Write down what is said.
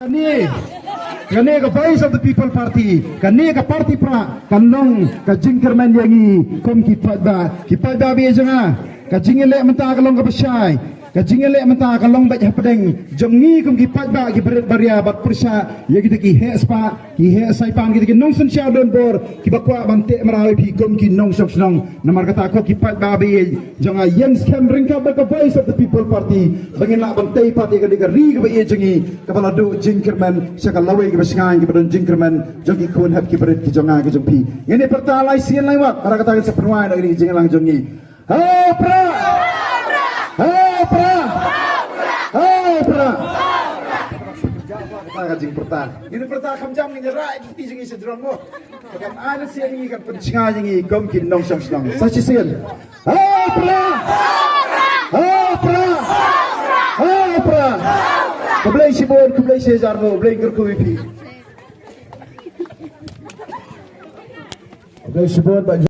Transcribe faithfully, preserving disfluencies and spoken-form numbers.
Kane, kane ka Voice of the People Party, kane ka party pra kan long ka jingkyrmen ïa ngi kum ki paidbah, ki paidbah ba ïeit jong nga. Ka jingïaleh mynta ka long kaba shai, ka jingïaleh mynta ka long beit hapdeng jong ngi kum ki paidbah, ki barit baria bad pyrshah ïa kita ki heh spah, ki heh saipan, kita ki nongsynshar donbor kiba kwah ban teh mraw ïa phi kum ki nongshong shnong. Namar kata ko ki paidbah ba ïeit jong nga, ïeng skhem ryngkat bad ka Voice of the People Party ba ngin lah ban tei pat ïa kane ka ri kaba ïeit jong ngi, kaba la duh jingkyrmen sha ka lawei kaba shngaiñ, kaba don jingkyrmen jong ki khun hep ki barit ki jong nga ki jong phi. Ngin ïa pyrta lai sien lai wat, para kata ngin sa pynwai na kane ka jingïalang jong ngi. Ho pra! Ho pra! Ho pra! Kata ka jingpyrta. Ngin ïa pyrta kham jam, ngin ïa rah ïa ki kti jong ngi sha jrong mo. Kan ai lehse ngi kan pynshngaiñ ngi kum ki nongshong shnong. Sa shisien. Ho pra! Ho pra! Ho pra! Khublei shibun, khublei shihajar mo, Blei kyrkhu ïa phi. Khublei shibun, ba